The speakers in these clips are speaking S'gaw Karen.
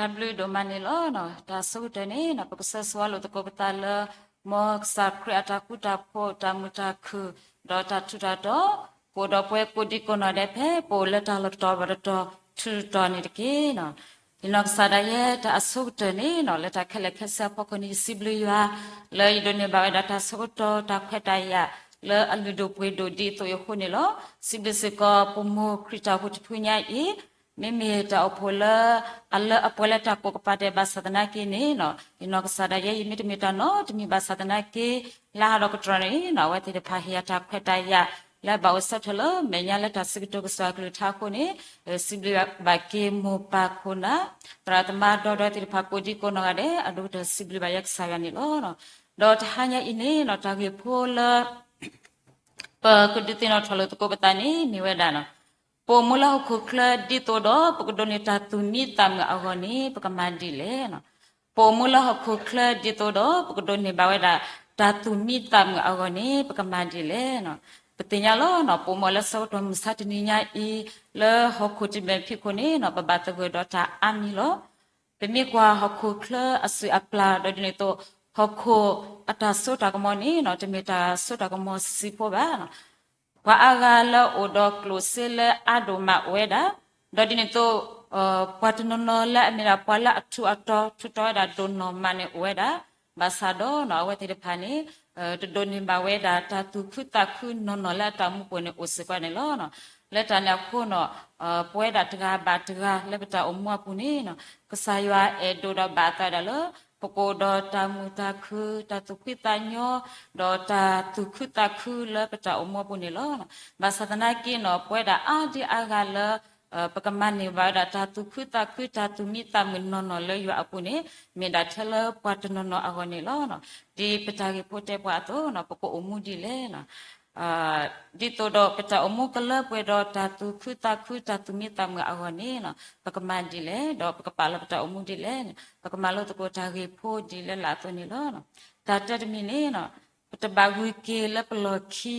တၢ်ဘျုးဒိၣ်မးန့ၣ်လီၤ. တၢ်အဆိကတၢၢ်န့ၣ် ပကစၢ်ဆိဝဲလိာ်သကိးပသးလၢ မ်ကစၢ်ခရံာ်အတၢ်ဃူတၢ်ဖိး တၢ်မုာ်တၢ်ခုၣ် ဒီးတၢ်ထူးတၢ်တီၤ ကအိၣ်ဒီးပှၤကိးဒံကိးနီၢ်ဒဲးဖဲ ပအိၣ်လၢတၢ်လီၢ်တတီၤဘၣ်တတီၤ ထူးတတီၤန့ၣ်တက့ၢ်. ယနီၢ်ကစၢ်ဒၣ်ယဲ တၢ်အဆိကတၢၢ်န့ၣ် လၢတၢ်ခဲလၢာ်ခဲဆ့အဖီခိၣ်န့ၣ် ယစံးဘျုးယွၤ လၢယဒိးန့ၢ်ဘၣ်ဝဲဒၣ်တၢ်ဆၢကတီၢ် တၢ်ခွဲးတၢ်ယာ် လၢအလုၢ်ဒိၣ်ပှ့ၤဒိၣ်ဒ်သိးအဃိန့ၣ်လီၤ. စံးဘျုးစ့ၢ်ကီး ပမိၢ်ခရံာ်တၢ်အိၣ်ဖှိၣ်တဖုညါအံၤ မ့မ့ၢ်တၢ်အိၣ်ဖှိၣ်လၢ အလၢအပှဲၤလၢတၢ်ကိးကပၤဒဲးဘၣ်ဆၣ်သနာ်က့န့ၣ် ယနီၢ်ကစၢ်ဒၣ်ယဲ ယမ့ၢ်တမ့ၢ်တၢ်နီတမံၤဘၣ်ဆၣ်သနာ်က့ လၢဟးဒီးကတြီၤန့ၣ် အဝဲသ့ၣ်တဖၣ်ဟ့ၣ်ယၤတၢ်ခွဲးတၢ်ယာ် လၢဘၣ်အိၣ်ဆၢထၢၣ်လၢမဲာ်ညါလၢတၢ်စံးကတိၤကစၢ်အကလုၢ်ကထါအဃိန့ၣ် စံးဘျုးဘၣ်က့ၤမိၢ်ပၢ်ခိၣ်နၢ် သရၣ်သမါဒီဒီသ့ၣ်တဖၣ်ကိးဒံကိးနီၢ်ဂၤဒဲး အဒိကတၢၢ်စံးဘျုးဘၣ်ယဲကစၢ်ယွၤန့ၣ်လီၤ. ဒီးတဟါညါအံၤန့ၣ် တၢ်ဂ့ၢ်ဖိလၢ ပကဒုးသ့ၣ်နီၣ်ထီၣ်လိာ်သကိးပသးန့ၣ် မ့ၢ်ဝဲဒၣ် ပအိၣ်မူလၢဟီၣ်ခိၣ်ချၢ ဒ်သိးဒီးပကဒိးန့ၢ်တၢ်သူၣ်မံသးမုာ်အဂီၢ်န့ၣ် ပကမၤဒ်လဲၣ်. ပအိၣ်မူလၢဟီၣ်ခိၣ်ချၢ ဒ်သိးဒီးပကဒိးန့ၢ်ဘၣ်ဝဲဒၣ် တၢ်သူၣ်မံသးမုာ်အဂီၢ်န့ၣ် ပကမၤဒ်လဲၣ်. ပသ့ၣ်ညါလီၤ ပအိၣ်မူလၢဆၢကတီၢ်မုၢ်ဆါတနံၤညါအံၤ လၢဟီၣ်ခိၣ်တဘ့ၣ်ဖံးခိၣ်န့ၣ် ပဘၣ်သဂၢၢ်ဒီးတၢ်အါမံၤလီၤ. ပမ့ၢ်ကွၢ်ဟီၣ်ခိၣ်ချၢအစုၣ်အပျၢ် ဒီးဒ်န့ၣ်အသိး ဟီၣ်ခိၣ်အတၢ်စိတၢ်ကမီၤန့ၣ် တမ့ၢ်တၢ်စိတၢ်ကမီၤဆံးဖိဘၣ်. ပှၤအါဂၤလၢအိၣ်ဒီးကျိၣ်စ့လၢအါဒိၣ်မးအိၣ်ဝဲဒၣ်, ဒီးဒ်န့ၣ်အသိး ပှၤတနီၤနီၤလၢအမ့ၢ်ဒၣ်ပှၤလၢအထူးအတီၤ ထူးတီၤဝဲဒၣ်ဒိၣ်နီၢ်မးန့ၣ်အိၣ်ဝဲဒၣ်, ဘၣ်ဆၣ်ဒီး အဝဲသ့ၣ်တဖၣ်န့ၣ် တဒိးန့ၢ်ဘၣ်ဝဲဒၣ်တၢ်သူၣ်ခုသးခုနီၢ်နီၢ်လၢအတၢ်အိၣ်မူပူၤန့ၣ် အိၣ်စ့ၢ်ကီးန့ၣ်လီၤ. လၢတၢ်န့ၣ်အဃိန့ၣ် ပဝဲဒၣ်တဂၤဘၣ်တဂၤလၢပတၢ်အိၣ်မူအပူၤန့ၣ် ကစၢ်ယွၤအဲၣ်ဒိးဒီးဘၣ်အသးဝဲဒၣ်လၢ ပကအိၣ်ဒီးတၢ်မုာ်တၢ်ခုၣ် တၢ်သူၣ်ဖှံသးညီ ဒီးတၢ်သူၣ်ခုသးခုလၢပတၢ်အိၣ်မူအပူၤန့ၣ်လီၤ. ဘၣ်ဆၣ်သနာ်က့န့ၣ် ပဝဲဒၣ်အါဒံအါဂၤလၢ ပကမၤန့ၢ်ဘၣ်ဝဲဒၣ်တၢ်သူၣ်ခုသးခု တၢ်သူၣ်မံသးမုာ်နီၢ်နီၢ်လၢယွၤအပူၤန့ၣ် မ့ၢ်ဒၣ်ထဲလၢပှၤတနီၤနီၤအဂီၢ်န့ၣ်လီၤ. ဒ်ပတၢ်ဂ့ၢ်ဖိတဲပှၤအသိး ပကအိၣ်မူဒ်လဲၣ် ဒ်သိးဒီးပတၢ်အိၣ်မူကလၢပှဲၤဒီးတၢ်သူၣ်ခုသးခု တၢ်သူၣ်မံသးမုာ်အဂီၢ်န့ၣ် ပကမၤဒ်လဲၣ်, ဒီးပကပာ်လီၤပတၢ်အိၣ်မူဒ်လဲၣ်, ပကမၤလိသကိးတၢ်ဂ့ၢ်ဖိဒ်လဲၣ်လၢအသိးန့ၣ်လီၤ. တၢ်တၢတမံၤန့ၣ် ပတဘၣ်ဂုာ်က့ၤလၢပလီၢ်ခ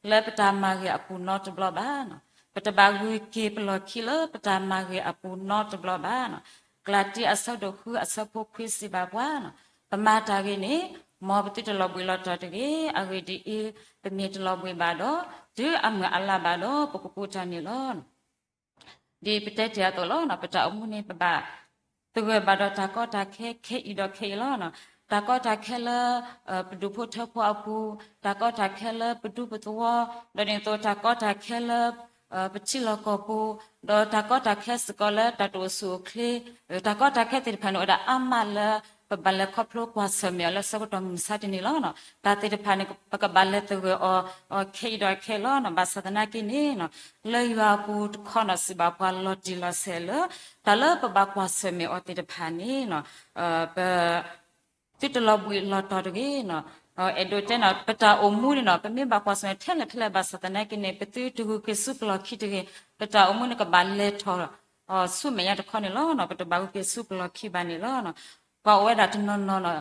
ံလၢပတၢ်မၤဂ့ၤအပူၤနီတဘျီဘၣ်. ပတဘၣ်ဂုာ်က့ၤပလီၢ်ခံလၢပတၢ်မၤဂ့ၤအပူၤနီတဘျီဘၣ်. ကလၤတံ အဆၢဒိၣ်ဃု အဆၢဖိခွံစံးဘၣ်ပှၤ ပမၤတၢ်ဂ့ၤန့ၣ် မ်ပသုတလီၤဘှံးလီၤတီၤတဂ့ၤ. အဂ့ၢ်ဒ်အံၤ, ပမ့ၢ်တလီၤဘှံးဘၣ်ဒီး တုၤအမုၢ်အလါဘၣ်ဒီး ပကကူးတၢ်န့ၣ်လီၤ. ဒ်ပတဲတ့ၢ်အသိးလီၤ ပတၢ်အိၣ်မူန့ၣ် ပဘၣ်သဂၢၢ်ဘၣ်ဒီးတၢ်ကီတၢ်ခဲခဲအံၤဒီးခဲအံၤလီၤ. တၢ်ကီတၢ်ခဲလၢ ပဒူၣ်ဖိထၢဖိအပူၤ, တၢ်ကီတၢ်ခဲလၢပဒူပသဝီ, ဒီးဒ်န့ၣ်အသိးတၢ်ကီတၢ်ခဲလၢ ပထံလီၢ်ကီၢ်ပူၤ, ဒီးတၢ်ကီတၢ်ခဲစ့ၢ်ကီးလၢတၢ်တအိၣ်ဆူၣ်အိၣ်ချ့, တၢ်ကီတၢ်ခဲသ့ၣ်တဖၣ်န့ၣ် အိၣ်ဝဲဒၣ်အါမးလၢ ပဘၣ်လဲၤခီဖျိကွၢ်ဆၢၣ်မဲာ်အီၤလၢဆၢကတီၢ်မုၢ်မဆါတနံၤလီၤ. တၢ်သ့ၣ်တဖၣ်န့ၣ် ပကဘၣ်လဲၤသဂၢၢ်အီၤ အီၤခဲအံၤဒီးခဲအံၤလီၤ. ဘၣ်ဆၣ်သနာ်က့န့ၣ် လၢယွၤအပူၤတခီန့ၣ် စံးဘၣ်ပှၤလီၤတံၢ်လီၤဆဲးလၢ တၢ်လၢပဘၣ်ကွၢ်ဆၢၣ်မဲာ်အီၤသ့ၣ်တဖၣ်န့ၣ် ပ သုတလီၤဘှံးလီၤတီၤတဂ့ၤ. အဲၣ်ဒိးတဲန့ၣ် ပတၢ်အိၣ်မူန့ၣ် ပမ့ၢ်ဘၣ်ကွၢ်ဆၢၣ်မဲာ်ထဲလဲၣ်ထဲလဲၣ်ဘၣ်ဆၣ်သနာ်က့န့ၣ် ပသုတဂုာ်က့ၤဆူပလီၢ်ခံတဂ့ၤ. ပတၢ်အိၣ်မူန့ၣ်ကဘၣ်လဲၤထီၣ် ဆူမဲာ်ညါတခီန့ၣ်လီၤ. ပတဘၣ်ဂုာ်က့ၤဆူပလီၢ်ခံဘၣ်န့ၣ်လီၤ. ပှၤအိၣ်ဝဲဒၣ်တနီၤနီၤ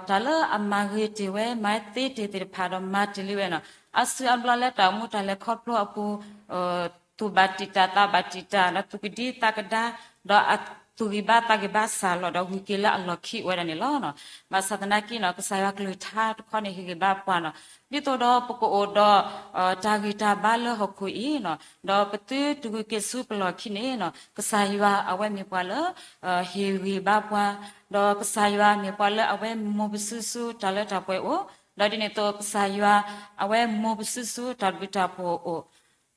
တၢ်လၢအမၤဂ့ၤတ့ၢ်ဝဲ မၤသ့တ့ၢ်သ့ၣ်တဖၣ်ဒီးမၤတ့ၢ်လံဝဲန့ၣ် အါစုအါဘျီလၢတၢ်အိၣ်မူတၢ်လဲၤခီဖျိအပူၤ သူၣ်ဘၣ်တံာ်တာ်သးဘၣ်တံာ်တာ် ဒီးသူၣ်ကဒံသးကဒါ ဒီးအသူၣ်ဂံၢ်ဘါသးဂံၢ်ဘါစၢ်လီၤဒီးဂုာ်က့ၤလၢအလီၢ်ခံအိၣ်ဝဲဒၣ်န့ၣ်လီၤ. ဘၣ်ဆၣ်သနာ်က့န့ၣ် ကစၢ်ယွၤကလုၢ်ကထါတခီန့ၣ်ဟ့ၣ်ဂံၢ်ဘါပှၤန့ၣ် ဒ်သိးဒီးပကအိၣ်ဒီး တၢ်ဂံၢ်တၢ်ဘါလၢဟီၣ်ခိၣ်အံၤ ဒီးပသုတဂုာ်က့ၤဆူပလီၢ်ခံန့ၣ် ကစၢ်ယွၤအဝဲမ့ၢ်ပှၤလၢ ဟ့ၣ်ဂံၢ်ဘါပှၤ ဒီးကစၢ်ယွၤမ့ၢ်ပှၤလၢအဝဲမိၢ်ပစုဆူတၢ်လၢတၢ်ပှဲၤအိၣ် ဒီးဒ်န့ၣ်အသိးကစၢ်ယွၤ အဝဲမိၢ်ပစုဆူတၢ်ဘျုးတၢ်ဖှိၣ်အိၣ်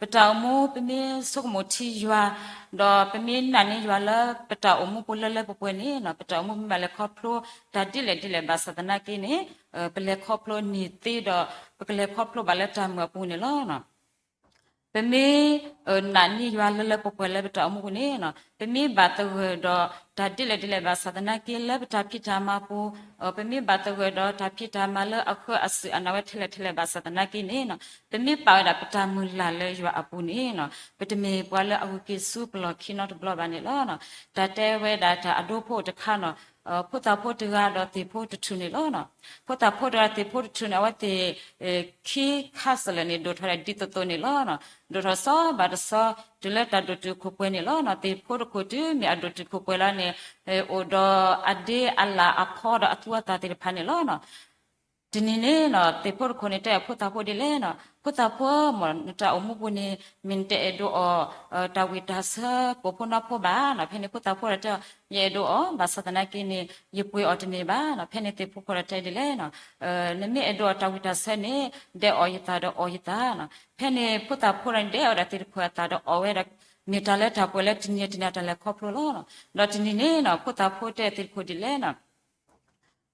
ပတၢ်အိၣ်မူပမ့ၢ်ဆိကမိၣ်ထံယွၤ ဒီးပမ့ၢ်နာ်န့ၢ်ယွၤလၢပတၢ်အိၣ်မူပူၤလၢလၢပှဲၤပှဲၤန့ၣ် ပတၢ်အိၣ်မူပမ့ၢ်ဘၣ်လဲၤခီဖျိ တၢ်ဒ်လဲၣ်ဒ်လဲၣ်ဘၣ်ဆၣ်သနာ်က့န့ၣ် ပလဲၤခီဖျိန့ၢ်သ့ဒီး ပကလဲၤခီဖျိဘၣ်လၢတၢ်မုာ်အပူၤန့ၣ်လီၤ. ပမ့ၢ်နာ်န့ၢ်ယွၤလၢလၢပှဲၤပှဲၤလၢပတၢ်အိၣ်မူပူၤန့ၣ် ပမ့ၢ်ဘၣ်သဂၢၢ်ဒီးတၢ်ဒ်လဲၣ်ဒ်လဲၣ်ဘၣ်ဆၣ်သနာ်က့လၢပတၢ်ဖံးတၢ်မၤပူၤ ပမ့ၢ်ဘၣ်သဂၢၢ်ဒီးတၢ်ဖံးတၢ်မၤလၢအဃၢအစုၣ်အနာ်ဝဲထဲလဲၣ်ထဲလဲၣ်ဘၣ်ဆၣ်သနာ်က့န့ၣ် ပမ့ၢ်ပာ်ဝဲဒၣ်ပတၢ်မုၢ်လၢ်လၢယွၤအပူၤန့ၣ် ပတမ့ၢ်ပှၤလၢအဂုာ်က့ၤဆူပလီၢ်ခံနီတဘျီဘၣ်န့ၣ်လီၤ. တၢ်တဲဝဲဒၣ်တၢ်အဒိဖိတခါန့ၣ် ဖိသၣ်ဖိတဂၤဒီးသ့ၣ်ဖိတထူၣ်န့ၣ်လီၤ. ဖိသၣ်ဖိတဂၤသ့ၣ်ဖိတထူၣ်န့ၣ် အဝဲသ့ၣ်ခံခါစလဲၣ်န့ၣ် ဒိၣ်ထီၣ်ဒ်သိးသိးန့ၣ်လီၤ. ဒိၣ်ထီၣ်စီၤဘၣ် တၢ်မၤလၢပှဲၤဒီးတၢ်မၤလၢပှဲၤဒီးတၢ်ဆၢ တုၤလၢတၢ်ဒိၣ်တုာ်ခိၣ်ပှဲၤန့ၣ်လီၤ. သ့ၣ်ဖိတခိၣ်တုၤမ့ၢ်အဒိၣ်တုာ်ခိၣ်ပှဲၤလီၤန့ၣ် အိၣ်ဒီးအဒ့အလၣ်အဖီဒီးအသူအသၣ်သ့ၣ်တဖၣ်န့ၣ်လီၤ. တနံၤန့ၣ် သ့ၣ်ဖိတခိၣ်န့ၣ် တဲအဖိသၣ်ဖိဒ်လဲၣ်န့ၣ်, ဖိသၣ်ဖိဧၢ, မ့ၢ်နတၢ်အိၣ်မူပူၤန့ၣ် မ့ၢ်နတအဲၣ်ဒိးအီၣ် တၢ်ဝံၣ်တၢ်ဆၢ ကိၣ်ဖိနီဖိဘၣ်န့ၣ်. ဖဲန့ၣ်ဖိသၣ်ဖိဒီးတဲအီၤ, ယအဲၣ်ဒိးအီၣ်, ဘၣ်ဆၣ်သနာ်က့န့ၣ် ယပှ့ၤအီၤတန့ၢ်ဘၣ်န့ၣ်. ဖဲန့ၣ်သ့ၣ်ဖိခွါဒီးတဲဒ်လဲၣ်န့ၣ်, နမ့ၢ်အဲၣ်ဒိးအီၣ်တၢ်ဝံၣ်တၢ်ဆၢန့ၣ် ဒဲးအီၣ်ယသၣ်ဒီးအီၣ်ယသၣ်န့ၣ်. ဖဲန့ၣ်ဖိသၣ်ဖိဒီးန့ၣ် ဒဲးအီၣ်ဝဲဒၣ်သ့ၣ်တခိၣ်အသၣ်ဒီးအီၣ်ဝဲဒီး မ့ၢ်တၢ်လၢတၢ်ပှဲၤလၢတနံၤတနံၤအတၢ်လဲၤခီဖျိလီၤ. ဒီးတနံၤန့ၣ် ဖိသၣ်ဖိတဲသ့ၣ်တခိၣ်ဒ်လဲၣ်န့ၣ်,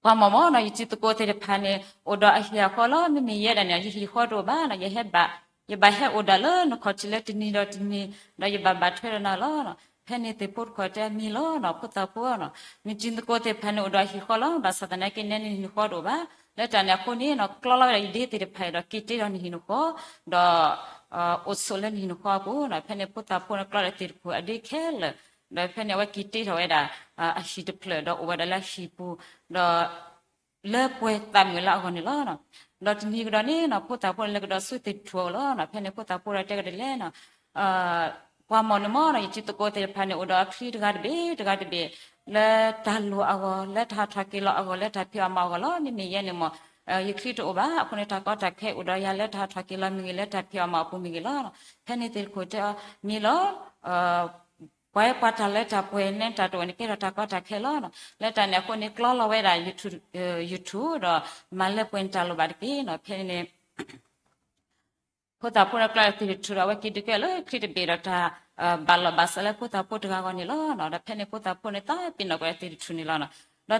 ပှၤမၢ်မၢ်န့ၣ် ယတံၤသကိးသ့ၣ်တဖၣ်န့ၣ် အိၣ်ဒီးအဟံၣ်အဃီလီၤ. မ့မ့ၢ်ယဲဒၣ်န့ၣ် ယဟံၣ်ဃီတအိၣ်ဘၣ်န့ၣ်, ယဟဲဘၣ်, ယဘၣ်ဟဲအိၣ်ဒၣ်လၢနခီၣ်ထံးလၢတနံၤဒီးတနံၤ, ဒီးယဘၣ်ဘၣ်ထွဲဒီးနၤလီၤ. ဖဲန့ၣ်သ့ၣ်ဖိတခိၣ်တဲမ့ၢ်လီၤန့ၣ်, ဖိသၣ်ဖိန့ၣ်, နတံၤသကိးသ့ၣ်တဖၣ်န့ၣ် အိၣ်ဒီးအဟံၣ်ဃီလီၤ. ဘၣ်ဆၣ်သနာ်က့ နဲနဟံၣ်နဃီတအိၣ်ဘၣ်. လၢတၢ်န့ၣ်အဃိန့ၣ် ကျီလီၤဝဲဒၣ်ယဒ့သ့ၣ်တဖၣ်အံၤဒီးက့ၤတ့ဒီးနဟံၣ်နဃီ, ဒီး အိၣ်ဆိးလၢနဟံၣ်နဃီအပူၤန့ၣ်. ဖဲန့ၣ်ဖိသၣ်ဖိန့ၣ် ကျီဒီးသ့ၣ်တခိၣ်အဒ့ခဲလၢာ်, ဒီးဖဲန့ၣ်အဝဲက့ၤတ့ထီၣ်ဝဲဒၣ် အဟံၣ်တဖျၢၣ် ဒီးအိၣ်ဝဲဒၣ်လၢအဟံၣ်ပူၤ, ဒီး လၢပှဲၤသးမုာ်လၢအဂီၢ်န့ၣ်လီၤ. ဒီးတနံၤကဒီးန့ၣ်န့ၣ် ဖိသၣ်ဖိန့ၣ် လဲၤကဒီးဆူသ့ၣ်ထူၣ်အအိၣ်လီၤ. ဖဲန့ၣ်ဖိသၣ်ဖိဒီးတဲကဒီးလဲၣ်န့ၣ်, ပှၤမၢ်န့ၣ်မၢ်န့ၣ် ယတံၤသကိးသ့ၣ်တဖၣ်န့ၣ် အိၣ်ဒီးအချံတဂၤတဘ့ၣ်တဂၤတဘ့ၣ်, လၢတၢ်လိၣ်အဂီၢ်, လၢတၢ်ဟးထီၣ်က့ၤလီၤအဂီၢ်, လၢတၢ်ဖံးအီၣ်မၤအီၣ်အဂီၢ်လီၤ. မ့မ့ၢ်ယဲန့ၣ်မၢ် ယချံတအိၣ်ဘၣ်. အဃိန့ၣ် တၢ်ကီတၢ်ခဲအိၣ်ဒီးယၤလၢတၢ်ဟးထီၣ်က့ၤလီၤမ့ၢ်ဂ့ၤ, လၢတၢ်ဖံးအီၣ်မၤအီၣ်အပူၤမ့ၢ်ဂ့ၤလီၤ. ဖဲန့ၣ်သ့ၣ်တခိၣ်တဲအီၤ, မ့ၢ်လီၤ ပှၤပှၤတၢ်လၢတၢ်ပှဲၤန့ၣ် တၢ်တအိၣ်န့ၣ် ကဲထီၣ်တၢ်ကီတၢ်ခဲလီၤ. လၢတၢ်န့ၣ်အဃိန့ၣ် ကျီလီၤဝဲဒၣ် YouTube ဒီး မၤလၢပှဲၤန့ၣ်တၢ်လိၣ်ဘၣ်တက့ၢ်န့ၣ်. ဖဲန့ၣ် ဖိသၣ်ဖိန့ၣ် ကျီသ့ၣ်တထူၣ်ဒီး အဝဲက့ၤဒုးကဲလၢချံတဘ့ၣ်ဒီး တၢ်ဘၣ်လီၢ်ဘၣ်စးလၢဖိသၣ်ဖိတဂၤအဂီၢ်န့ၣ်လီၤ. ဒီးဖဲန့ၣ်ဖိသၣ်ဖိန့ၣ် သးပ့ၤနီၣ်ကွံာ်သ့ၣ်တထူၣ်န့ၣ်လီၤ.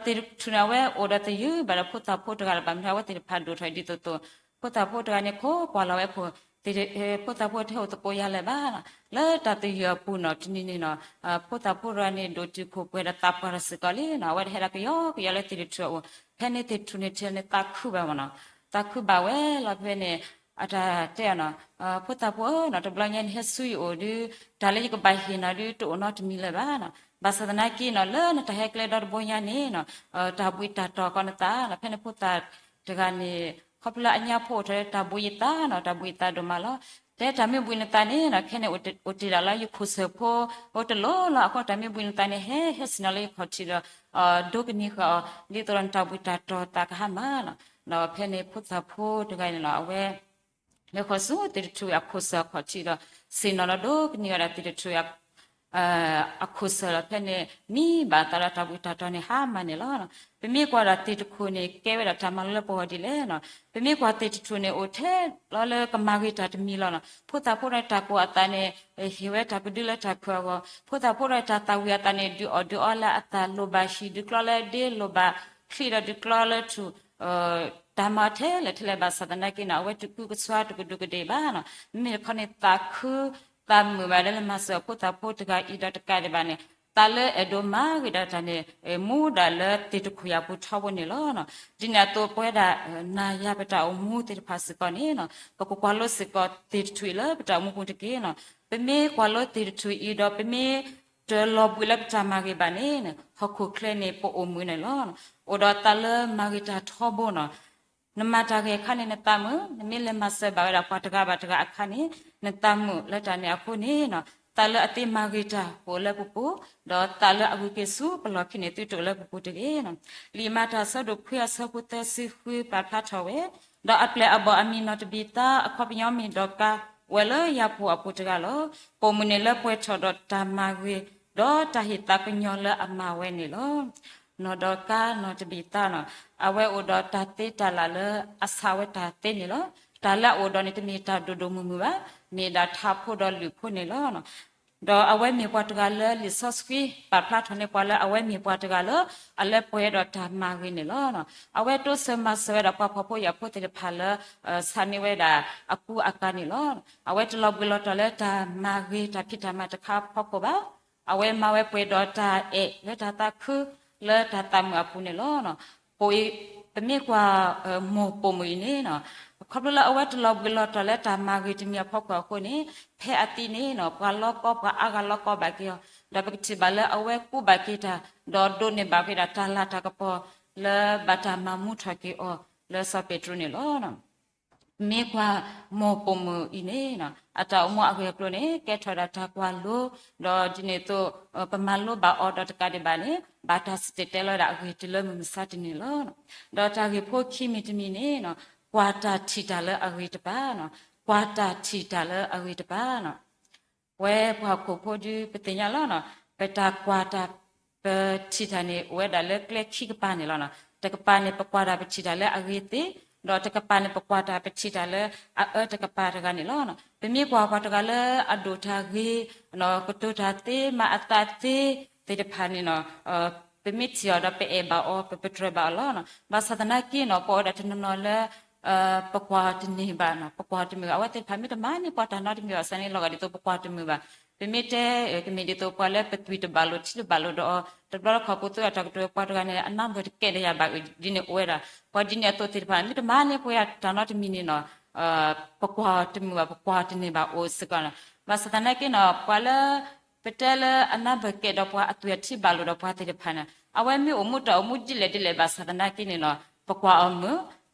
ဒီးသ့ၣ်တထူၣ်န့ၣ် အဝဲအိၣ်ဒီးသယုၢ်ဘၣ်ဒီးဖိသၣ်ဖိတဂၤလၢၤဘၣ်, မ့ၢ်အဝဲသ့ၣ်တဖၣ်ဒိၣ်ထီၣ်ဒ်သိးသိး, ဖိသၣ်ဖိတဂၤန့ၣ် ခိးကွၢ်လီၤဝဲအဖိ, ဖိသၣ်ဖိတဟဲအိၣ်သကိးယၤလၢၤဘၣ်. လၢတၢ်သယုၢ်အပူၤန့ၣ် တနံၤန့ၣ်န့ၣ် ဖိသၣ်ဖိတဂၤန့ၣ် ဒိၣ်တုာ်ခိၣ်ပှဲၤဒီးသးပှၢ်ထီၣ်စ့ၢ်ကီးလံန့ၣ်, အဝဲတဟဲဒၣ်ကယီကယီလၢသ့ၣ်တထူၣ်အအိၣ်. ဖဲန့ၣ်သ့ၣ်တထူၣ်န့ၣ် ထံၣ်န့ၣ်သးခုဘၣ်မၢ်န့ၣ်, သးခုဘၣ်ဝဲလီၤ. ဖဲန့ၣ် အတၢ်တဲအီၤန့ၣ်, ဖိသၣ်ဖိဧၢန့ၣ်, တဘျီညါနဟဲဆူယအိၣ်ဒီး တၢ်လၢယကဘၣ်ဟ့ၣ်နၤဒီး တအိၣ်နီတမံၤလၢၤဘၣ်န့ၣ်. ဘၣ်ဆၣ်သနာ်က့န့ၣ် လၢနတၢ်ဟဲကျဲဒီတဘိညါန့ၣ်န့ၣ်, တၢ်ဘှံးတၢ်တီၤကီးနသးန့ၣ်. ဖဲန့ၣ်ဖိသၣ်တဂၤန့ၣ် ခီဖျိလၢအညါဖိအိၣ်ထီၣ်လၢတၢ်ဘှံးယသးန့ၣ်, တၢ်ဘှံးယသးဒိၣ်မးလီၤ. တဲတၢ်မ့ၢ်ဘှံးနသးန့ၣ်န့ၣ်, ခဲန့ၣ်အိၣ်တ့ၢ်ဒၣ်လၢယခိၣ်စၢၢ်ဖိ အိၣ်တလိၣ်လီၤ. အဃိတၢ်မ့ၢ်ဘှံးနသးန့ၣ် ဟဲဟဲဆ့ၣ်နီၤလၢယခီၣ်ထံးဒီး ဒိကနံၤဃာ်အီၤ ဒ်သိးဒီးနတၢ်ဘှံးတၢ်တီၤသးကဟါမၢ်န့ၣ်. ဒီးဖဲန့ၣ်ဖိသၣ်ဖိတဂၤန့ၣ်န့ၣ် အဝဲ လဲၤဃီၤဆူသ့ၣ်တထူၣ်အခိၣ်စၢၢ်အခီၣ်ထံးဒီး ဆ့ၣ်နီၤလီၤဒိကနံၤဝဲဒၣ်သ့ၣ်တထူၣ် အခိၣ်စၢၢ်လီၤ. ဖဲန့ၣ် မံဘၣ်အသးဒီးတၢ်ဘှံးတၢ်တီၤန့ၣ် ဟါမၢ်န့ၣ်လီၤ. ပမ့ၢ်ကွၢ်ဒီးသ့ၣ်တထူၣ်န့ၣ် ကဲဝဲဒၣ်တၢ်မၤလၢပဂီၢ်ဒ်လဲၣ်န့ၣ်, ပမ့ၢ်ကွၢ်သ့ၣ်တထူၣ်န့ၣ် အိၣ်ထဲလီၤလၢကမၤဂ့ၤတၢ်တမံၤလီၤန့ၣ်. ဖိသၣ်ဖိဒီးတၢ်ကိၢ်အသးန့ၣ် ဟ့ၣ်ဝဲတၢ်ကဒုလၢတၢ်ခုၣ်အဂီၢ်, ဖိသၣ်ဖိဒီးတၢ်သၣ်ဝံၤအသးန့ၣ် ဒုးအီၣ်ဒုးအီလၢအသၣ်လိၣ်ဘၣ်ဟံၣ် ဒုးကျီလၢဒ့လိၣ်ဘၣ်ချံဒီးဒုးကျီလၢထူၣ် တၢ်မၤထဲလဲၣ်ထဲလဲၣ်ဘၣ်ဆၣ်သနာ်က့န့ၣ် အဝဲတကူကဆှါတကဒူးကဒ့ၣ်ဘၣ်န့ၣ်. မ့မ့ၢ်တခီန့ၣ် သးခု သးမုာ်ဘၣ်လၢလဲၤမၤစၢၤအဖိသၣ်ဖိတဂၤအံၤဒီးတကးဒံးဘၣ်န့ၣ် သးလၢအဲၣ်ဒိးမၤဂ့ၤဒၣ်တၢ်န့ၣ် မူဒၣ်လၢသ့ၣ်တထူၣ်အပူၤထီဘိန့ၣ်လီၤ. ဒ်န့ၣ်အသိးပဝဲဒၣ် နၤယၤပတၢ်အိၣ်မူသ့ၣ်တဖၣ်စ့ၢ်ကီးန့ၣ် ပကကွၢ်လိစ့ၢ်ကီးသ့ၣ်တထူၣ်အံၤလၢပတၢ်အိၣ်မူပူၤတက့ၢ်န့ၣ်. ပမ့ၢ်ကွၢ်လိသ့ၣ်တထူၣ်အံၤဒီး ပမ့ၢ်တလီၤဘှံးလၢပတၢ်မၤဂ့ၤဘၣ်န့ၣ် ဟီၣ်ခိၣ်ချၢန့ၣ် ပအိၣ်မုာ်န့ၣ်လီၤ. အိၣ်ဒီးသးလၢမၤဂ့ၤတၢ်ထီဘိန့ၣ် နမၤတၢ်ဂ့ၤအခါန့ၣ် နသးမုာ်, နမ့ၢ်လဲၤမၤစၢၤဘၣ်ဝဲဒၣ်ပှၤတဂၤဘၣ်တဂၤအခါန့ၣ် နသးမုာ်. လၢတၢ်န့ၣ်အဃိန့ၣ် သးလၢအသ့မၤဂ့ၤတၢ်ကအိၣ်လၢပပူၤ, ဒီးသးလၢအဂုၤက့ၤဆူပလီၢ်ခံန့ၣ် သုတအိၣ်လၢပပူၤတဂ့ၤ. လံာ်မၤတၢ်အဆၢဒိၣ်ခွံအဆၢဖိသၢဆံဃုပာ်ဖျါထီၣ်ဝဲ, ဒီးအပျဲၢ်အဘီၣ်အမံၤနီၢ်တဘံၤသါ အခီပညီမ့ၢ်ဒီးကါ ဝဲလၢယၤပူၤအပူၤတဂၤလီၤ. ပိာ်မုၣ်န့ၣ်လၢပှဲၤထီၣ်ဒီးတၢ်မၤဂ့ၤ ဒီးတၢ်ဟ့ၣ်သးကညီၤလၢအမၤဝဲန့ၣ်လီၤ. နီၢ်ဒီးကါနီၢ်တဘံၤသါန့ၣ် အဝဲအိၣ်ဒီးတၢ်သ့တၢ်လၣ်လၢအဆးဝဲတၢ်သ့န့ၣ်လီၤ. တၢ်လၢအအိၣ်ဒီးန့ၣ် တမ့ၢ်တၢ်ဒိၣ်ဒိၣ်မုၢ်မုၢ်ဘၣ်, မ့ၢ်ဒၣ်ထးဖိဒီးလုၣ်ဖိန့ၣ်လီၤ. ဒီးအဝဲမ့ၢ်ပှၤတဂၤလၢလံာ်စီဆှံ ပာ်ဖျါထီၣ်န့ၢ်ပှၤလၢအဝဲမ့ၢ်ပှၤတဂၤလၢ အလၢပှဲၤဒီးတၢ်မၤဂ့ၤန့ၣ်လီၤ. အဝဲတိစၢၤမၤစၢၤဝဲဒၣ်ပှၤဖှီၣ်ဖိယာ်ဖိသ့ၣ်တဖၣ်လၢ ဆးန့ၢ်ဝဲဒၣ်အကူအကၤန့ၣ်လီၤ. အဝဲတလီၤဘှံးလီၤတီၤလၢတၢ်မၤဂ့ၤတၢ်ဖံးတၢ်မၤတခါဖီခိၣ်ဘၣ်. အဝဲမၤဝဲပှဲၤဒီးတၢ်အဲၣ်လၢတၢ်သးခု လၢတၢ်သးမုာ်အပူၤန့ၣ်လီၤ. ပိာ်အံၤ ပမ့ၢ်ကွၢ် မိၢ်ပိာ်မုၣ်အံၤန့ၣ် ခီဖျိလၢအဝဲတလီၤဘှံးလီၤတီၤလၢတၢ်မၤဂ့ၤတမံၤအဖီခိၣ်အဃိန့ၣ် ဖဲအသံန့ၣ် ပှၤလီကီ ပှၤအါဂၤလီကီဘၣ်က့ၤအီၤ, ဒီးပကထံၣ်ဘၣ်လၢအဝဲကူးဘၣ်က့ၤတၢ် ဒီးဒိးန့ၢ်ဘၣ်က့ၤဒၣ်တၢ်လၤတၢ်ကပီၤ လၢဘၣ်တၢ်မၤမူထီၣ်က့ၤအီၤ လၢစီၤပ့းတရူးန့ၣ်လီၤ. မ့ၢ်ကွၢ်မိၢ်ပိာ်မုၣ်အံၤန့ၣ် အတၢ်အိၣ်မူအဂ့ၢ်အကျိၤန့ၣ် ကဲထီၣ်ဝဲဒၣ်တၢ်ကွၢ်လိ ဒီးဒ်န့ၣ်အသိး ပမၤလိဘၣ်အီၤဒီးတကးဒံးဘၣ်န့ၣ် ဘၣ်တၢ်စံၣ်တဲၤတဲလီၤဝဲဒၣ်အဂ့ၢ်တုၤလၢမုၢ်မဆါတနံၤလီၤ. ဒီးတၢ်ဂ့ၢ်ဖိခံမံၤတမံၤန့ၣ် ကွၢ်တၢ်ထံၣ်တၢ်လၢအဂ့ၤတပၤ, ကွၢ်တၢ်ထံၣ်တၢ်လၢအဂ့ၤတပၤ ဝဲပှၤဟီၣ်ခိၣ်ဖိဒုးပသ့ၣ်ညါလီၤ. ပတၢ်ကွၢ်တၢ်ပထံၣ်တၢ်န့ၣ် အိၣ်ဝဲဒၣ်လၢကျဲခံကပၤန့ၣ်လီၤ. တကပၤန့ၣ် ပကွၢ်တၢ်ပထံၣ်တၢ်လၢအဂ့ၤသ့, ဒီးတကပၤန့ၣ် ပကွၢ်တၢ်ပထံၣ်တၢ်လၢအအၢတကပၤတဂၤန့ၣ်လီၤ. ပမ့ၢ်ကွၢ်ပှၤတဂၤလၢအဒိၣ်တၢ်ဂ့ၤ, ကတိၤတၢ်သ့ မၤအသးသ့သ့ၣ်တဖၣ်န့ၣ် ပမ့ၢ်ထံၣ်အီၤဒီးပအဲၣ်ဘၣ်အီၤ ပပတြၢၤဘၣ်အီၤလီၤ. ဘၣ်ဆၣ်သနာ်က့န့ၣ် ပအိၣ်ဝဲဒၣ်တနီၤနီၤလၢ ပကွၢ်အီၤတန့ၢ်ဘၣ်, ပကွၢ်အီၤတမုာ်ဘၣ်. အဝဲသ့ၣ်တဖၣ်မ့ၢ်တမၤန့ၢ်ပှၤတၢ်နီတမံၤဘၣ်ဆၣ်န့ၣ် လီၤဂာ်ဒ်သိးပကွၢ်တမုာ်ဘၣ်. ပမ့ၢ်တဲ ကမ့ၢ်ဒ်သိးပှၤလၢပသွံၣ်တဘၣ်လိာ်ထံတဘၣ်လိာ်ဒီးအီၤ တဘျီတခီၣ်ပသူအတၢ်ကတိၤ ပှၤတဂၤန့ၣ် အနၢ်ပၢၢ်တကဲဒီးယၤဘၣ်အုးဒ်န့ၣ်အိၣ်ဝဲဒၣ်. ပှၤဒ်န့ၣ်အသိးသ့ၣ်တဖၣ် မ့ၢ်တမၤန့ၢ်ပှၤတၢ်နီတမံၤန့ၣ်နီၤ ပကွၢ်အီၤတမုာ်ဘၣ် ပကွၢ်အီၤတန့ၢ်ဘၣ်အိၣ်စ့ၢ်ကီး. ဘၣ်ဆၣ်သနာ်က့နီၤ ပှၤလၢ ပတဲလၢအနၢ်ပၢၢ်ကဲဒီးပှၤအသွံၣ်အထံဘၣ်လိာ်ဒီးပှၤသ့ၣ်တဖၣ်န့ၣ် အဝဲမ့ၢ်အိၣ်မူတၢ်အိၣ်မူဒ်လဲၣ်ဒ်လဲၣ်ဘၣ်ဆၣ်သနာ်က့န့ၣ်နီၤ ပကွၢ်အီၤမုာ်,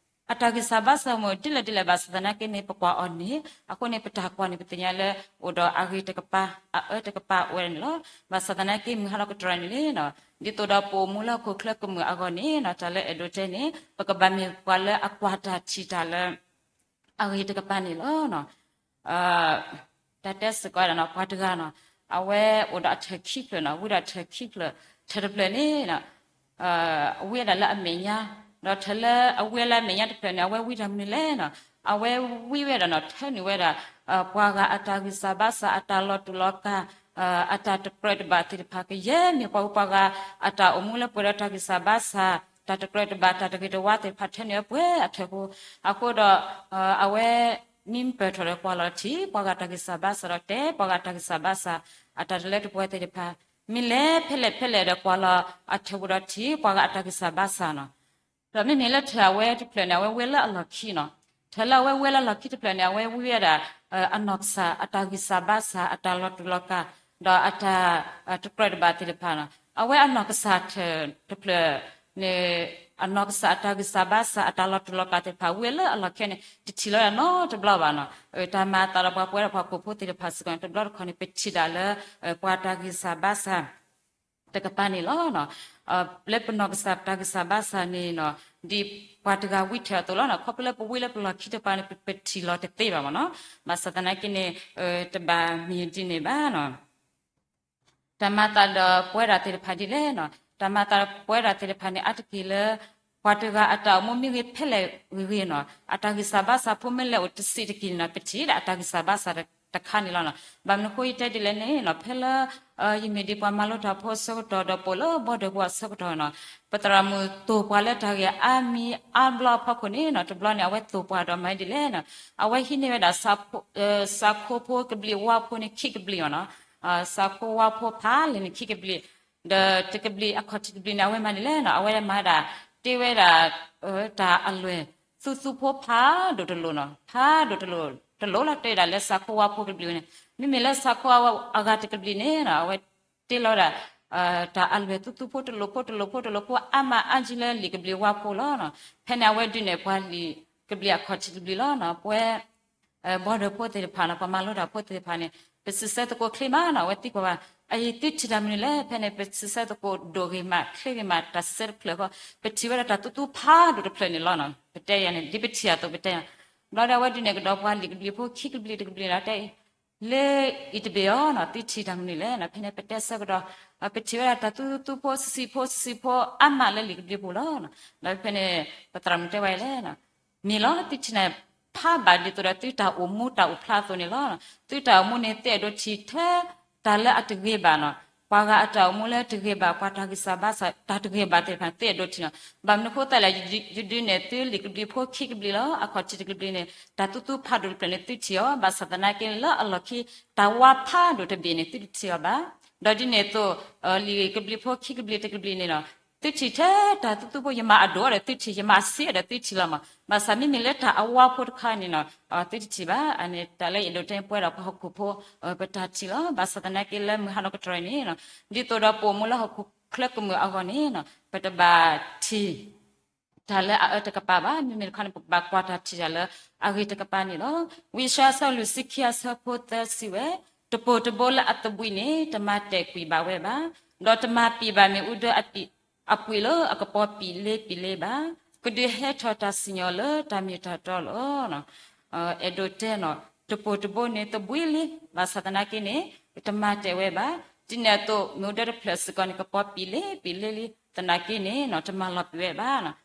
အတၢ်ဂံၢ်စၢ်ဘါစၢ်မုာ်ဒ်လဲၣ်ဒ်လဲၣ်ဘၣ်ဆၣ်သနာ်က့န့ၣ် ပကွၢ်အီၤန့ၣ် အဃိန့ၣ် ပတၢ်ကွၢ်န့ၣ် ပသ့ၣ်ညါလၢ အိၣ်ဒီးအဂ့ၤတကပၤ အအၢတကပၤအိၣ်ဝဲဒၣ်န့ၣ်လီၤ. ဘၣ်ဆၣ်သနာ်က့မုၢ်ဟါလီၤကတြီၤန့ၣ်လံနီၤ ဒ်သိးဒီးပအိၣ်မူလၢဟီၣ်ခိၣ်ချၢကမုာ်အဂီၢ်န့ၣ်နီၤ တၢ်လၢအဲၣ်ဒိးတဲန့ၣ် ပကဘၣ်မ့ၢ်ပှၤလၢအကွၢ်တၢ်ထံၣ်တၢ်လၢ အဂ့ၤတကပၤန့ၣ်လီၤ. တၢ်တဲစ့ၢ်ကီးဝဲဒၣ်နီၤ ပှၤတဂၤနီၤ အဝဲအိၣ်ဒီးအထၢၣ်ခံဖျၢၣ်နီၤ ဝံဒီးအထၢၣ်ခံဖျၢၣ် ထၢၣ်တဖျၢၣ်န့ၣ် အဝံဝဲဒၣ်လၢအမဲာ်ညါ, ဒီးထၢၣ်လၢအဝံလၢအမဲာ်ညါတဖျၢၣ်န့ၣ် အဝဲဝံတၢ်မနုၤလဲၣ်နီၤ အဝဲဝံဝဲဒၣ်နီၤ ထၢနုာ်ဝဲဒၣ် ပှၤဂၤအတၢ်ဂံၢ်စၢ်ဘါစၢ် အတၢ်လီၤတူာ်လီၤကာ် အတၢ်တကြၢးတဘၣ်သ့ၣ်တဖၣ် ကယဲၢ်မ့ၢ်ပှၤဂုၤပှၤဂၤ အတၢ်အိၣ်မူလၢပှဲၤဒီးတၢ်ဂံၢ်စၢ်ဘါစၢ် တၢ်တကြၢးတဘၣ် တၢ်တဂ့ၤတဝါသ့ၣ်တဖၣ် ထၢနုာ်ဝဲပှဲၤအထၢၣ်ဖိ, အဃိဒီး အဝဲ မ့ၢ်ပၢၢ်ထီၣ်ဒီးကွၢ်လီၤထံ ပှၤဂၤတၢ်ဂံၢ်စၢ်ဘါစၢ်ဒီးတဲ ပှၤဂၤတၢ်ဂံၢ်စၢ်ဘါစၢ် အတၢ်တလၢတပှဲၤသ့ၣ်တဖၣ် မ့ၢ်လဲၤဖဲလဲၣ်ဖဲလဲၣ်ဒီးကွၢ်လီၤအထၢၣ်ပူၤဒီးထံ ပှၤဂၤအတၢ်ဂံၢ်စၢ်ဘါစၢ်နီၤ ဒီးမ့မ့ၢ်လၢထၢၣ်အဝဲတဖျၢၣ်န့ၣ် အဝဲဝံလၢအလီၢ်ခံနီၤ, ထၢၣ်လၢအဝဲဝံလၢအလီၢ်ခံတဖျၢၣ်န့ၣ် အဝဲဝံဝဲဒၣ် အနီၢ်ကစၢ်အတၢ်ဂံၢ်စၢ်ဘါစၢ် အတၢ်လီၤတူာ်လီၤကာ် ဒီးအတၢ်တကြၢးတဘၣ်သ့ၣ်တဖၣ်နီၤ, အဝဲအနီၢ်ကစၢ်ထၢၣ်တဖျၢၣ်န့ၣ် အနီၢ်ကစၢ်အတၢ်ဂံၢ်စၢ်ဘါစၢ် အတၢ်လီၤတူာ်လီၤကာ်သ့ၣ်တဖၣ် ဝံလၢအလီၢ်ခံန့ၣ် တထံၣ်လီၤဒၣ်နီတဘျီဘၣ်နီၤ, တၢ်မၤအသးဒီးပှၤပဝဲဒၣ်ပှၤဟီၣ်ခိၣ်ဖိသ့ၣ်တဖၣ်စ့ၢ်ကီးန့ၣ် တဘျီတခီၣ်န့ၣ် ပထံၣ်ဒၣ်လၢ ပှၤတၢ်ဂံၢ်စၢ်ဘါစၢ် တကပၤန့ၣ်လီၤ. လၢပနီၢ်ကစၢ်တၢ်ဂံၢ်စၢ်ဘါစၢ်န့ၣ်နီၤ ဒ်ပှၤတဂၤဝံထၢၣ်အသိးလီၤနီၤ, ခီဖျိလၢပဝံလၢပလီၢ်ခံတကပၤန့ၣ် ပထံၣ်လီၤတသ့ဘၣ်မ့ၢ်နီၤ, ဘၣ်ဆၣ်သနာ်က့န့ၣ် တဘၣ်မံၤဒ်န့ၣ်ဘၣ်နီၤ တၢ်မၤသးဒီးပဝဲဒၣ်သ့ၣ်တဖၣ်ဒ်လဲၣ်နီၤ, တၢ်မၤသးဒီးပဝဲဒၣ်သ့ၣ်တဖၣ်န့ၣ် အါတက့ၢ်လၢ ပှၤတဂၤအတၢ်အိၣ်မူမ့ၢ်ဂ့ၤဖဲလဲၣ်ဂ့ၤဂ့ၤနီၤ, အတၢ်ဂံၢ်စၢ်ဘါစၢ်ဖိမ့ၢ်လဲၤအိၣ်တစဲးတက့ၢ်န့ၣ်နီၤ ပထံၣ်ဒၣ်အတၢ်ဂံၢ်စၢ်ဘါစၢ်တခါန့ၣ်လီၤနီၤ. ဘၣ်မနုၤဃိယတဲဒ်လဲၣ်န့ၣ်နီၤ ဖဲလၢ ယမ့ၢ်ဒ်ပှၤမၤလိတၢ်ဖိအဆၢကတီၢ်ဒီးပအိၣ်လၢ border ဖိအဆၢကတီၢ်နီၤ, ပသရၣ်မုၣ်သိၣ်ပှၤလၢတၢ်ဂ့ၢ်အါမံၤအါဘျီအဖီခိၣ်န့ၣ်နီၤ တဘျီန့ၣ် အဝဲသိၣ်ပှၤဒီးမၤဒ်လဲၣ်နီၤ, အဝဲဟံးန့ၢ်ဝဲဒၣ် စးခိဖိကဘျံးဝါဖိန့ၣ် ခံကဘျံးအီၤနီၤ, စးခိဝါဖိဖးလဲၢ်န့ၣ် ခံကဘျံး, ဒီးတကဘျံးအခီၣ်ထံးတကဘျံးန့ၣ် အဝဲမၤဒ်လဲၣ်နီၤ, အဝဲမၤဒၣ် တ့ဝဲဒၣ် တၢ်အလွဲၢ် သူသူဖိဖးဒိၣ်တလိၤနီၤ, ဖးဒိၣ်တလိၤ တလိၤလီၤ တဲဒၣ်လၢစးခိဝါဖိကဘျံးန့ၣ်, မ့မ့ၢ်လၢစးခိအဂၤတကဘျံးန့ၣ်နီၤ အဝဲတ့လီၤဒၣ် တၢ်အလွဲၢ်သူသူဖိတလိၤဖိတလိၤဖိတလိၤဖိ အါမးအါကံလၢလံာ်ကဘျံးဝါဖိလီၤနီၤ. ဖဲန့ၣ်အဝဲဒုးနဲၣ်ပှၤလံာ်ကဘျံးအခီၣ်ထံးတကဘျံးလီၤနီၤ, ပဝဲ border ဖိသ့ၣ်တဖၣ်နီၤ ပှၤမၤလိတၢ်ဖိသ့ၣ်တဖၣ်န့ၣ် ပစံးဆၢသကိးချ့မးနီၤ အဝဲသံကွၢ်ဘၣ် အအံၤသုထံၣ်တၢ်မနုၤလဲၣ်, ဖဲန့ၣ် ပစံးဆၢသကိးဒိၣ်ဂ့ၤမး ချ့ဂ့ၤမး တၢ်စံးဆၢတဖျၢၣ်ဃီ ပထံၣ်ဝဲဒၣ်တၢ်သူသူဖးဒိၣ်တဖျၢၣ်န့ၣ်လီၤနီၤ, ပတဲယၤန့ၣ် ဒ်ပထံၣ်အသိးပတဲယၤ, ဘျီဒီးအဝဲဒုးနဲၣ်ကဒီးပှၤလံာ်ကဘျံးဖိခံကဘျံးတကဘျံးနီၤ တဲအံၤ လၢအံၤတဘ့ၣ်အီၤနီၤ သုထံၣ်တၢ်မနုၤလဲၣ်နီၤ, ဖဲန့ၣ် ပတဲဆၢကဒီး ပထံၣ်ဝဲဒၣ်တၢ်သူသူဖိဆံးဆံးဖိဆံးဆံးဖိ အါမးလၢလံာ်ကဘျံးပူၤလီၤနီၤ, ဒီးဖဲန့ၣ် ပသရၣ်မုၣ်တဲဝဲလဲၣ် မ့ၢ်လီၤ သုထံၣ်န့ၣ် ဖးဘၣ်ဒ်သိးဒီးသုတၢ်အိၣ်မူတၢ်အိၣ်ဖျါအသိးန့ၣ်လီၤ. သုတၢ်အိၣ်မူန့ၣ် သုအဲၣ်ဒိးထံၣ်ထဲ တၢ်လၢအတဂ့ၤဘၣ်နီၤ, ပှၤဂၤအတၢ်အိၣ်မူလၢတဂ့ၤဘၣ် ပှၤတၢ်ဂံၢ်စၢ်ဘါစၢ် တၢ်တဂ့ၤဘၣ်သ့ၣ်တဖၣ်န့ၣ် သုအဲၣ်ဒိးထံၣ်နီၤ. ဘၣ်မနုၤဃိသတးလဲၣ် ယဒုးနဲၣ်သုလံာ်ကဘျံးဖိခံကဘျံးလီၤ အခီၣ်ထံးတကဘျံးန့ၣ် တၢ်သူသူဖးဒိၣ်တဖျၢၣ်န့ၣ် သုထံၣ်အီၤ, ဘၣ်ဆၣ်သနာ်က့လၢအလီၢ်ခံ တၢ်ဝါဖးဒိၣ်တဘ့ၣ်န့ၣ် သုတထံၣ်အီၤဘၣ်. ဒီးဒ်န့ၣ်အသိး လံာ်ကဘျံးဖိခံကဘျံးတကဘျံးန့ၣ်လီၤ သုထံၣ်ထဲတၢ်သူသူဖိ ယမၤအဒိၣ်ဒီးသုထံၣ် ယမၤအဆံးဒီးသုထံၣ်လီၤမး, ဘၣ်ဆၣ်မ့မ့ၢ်လၢတၢ်အဝါဖိတခါန့ၣ်နီၤ သုတထံၣ်ဘၣ်. အန့ၣ်တၢ်လၢယအဲၣ်ဒိးတဲပဝဲဒၣ်ပှၤဟီၣ်ခိၣ်ဖိ ပတၢ်ထံၣ်လီၤ. ဘၣ်ဆၣ်သနာ်က့လၢမုၢ်ဟါလီၤကတြီၤအံၤန့ၣ် ဒ်သိးဒီးပအိၣ်မူလၢဟီၣ်ခိၣ်ချၢကမုာ်အဂီၢ်န့ၣ် ပတဘၣ်ထံၣ် တၢ်လၢအအၢတကပၤဘၣ်, မ့မ့ၢ်တခီန့ၣ် ပကဘၣ်ကွၢ်တၢ်ထံၣ်တၢ်လၢအဂ့ၤတကပၤန့ၣ်လီၤ. ဝံယၡါယၤအဆၢလွံၢ်ဆံခံအဆၢဖိသၢစံးဝဲ, တပိၢ်တဘိလၢအသဘှံးန့ၣ် တမၤတဲာ်ကွံာ်ဘၣ်ဝဲဘၣ်, ဒီးတမၤပံာ်ဘၣ်မ့ၣ်အူဒၢအပံာ်အပှ့ၤလၢအကပီၤပံာ်လ့ပံာ်လ့ဘၣ်, ကဒုးဟဲထီၣ်တၢ်စံၣ်ညီၣ်လၢတၢ်မ့ၢ်တၢ်တီလီၤ. အဲၣ်ဒိးတဲနီၤ တပိၢ်တဘိန့ၣ် သဘှံးလံ, ဘၣ်ဆၣ်သနာ်က့န့ၣ် တမၤတဲာ်ဝဲဘၣ်, ဒ်န့ၣ်အသိး မ့ၣ်အူဒၢတဖျၢၣ်စ့ၢ်ကီးန့ၣ် ကပီၤပံာ်လ့ပံာ်လ့လံ, သနာ်က့န့ၣ်နီၤ တမၤလီၤပံာ်ဝဲဘၣ်နီၤ.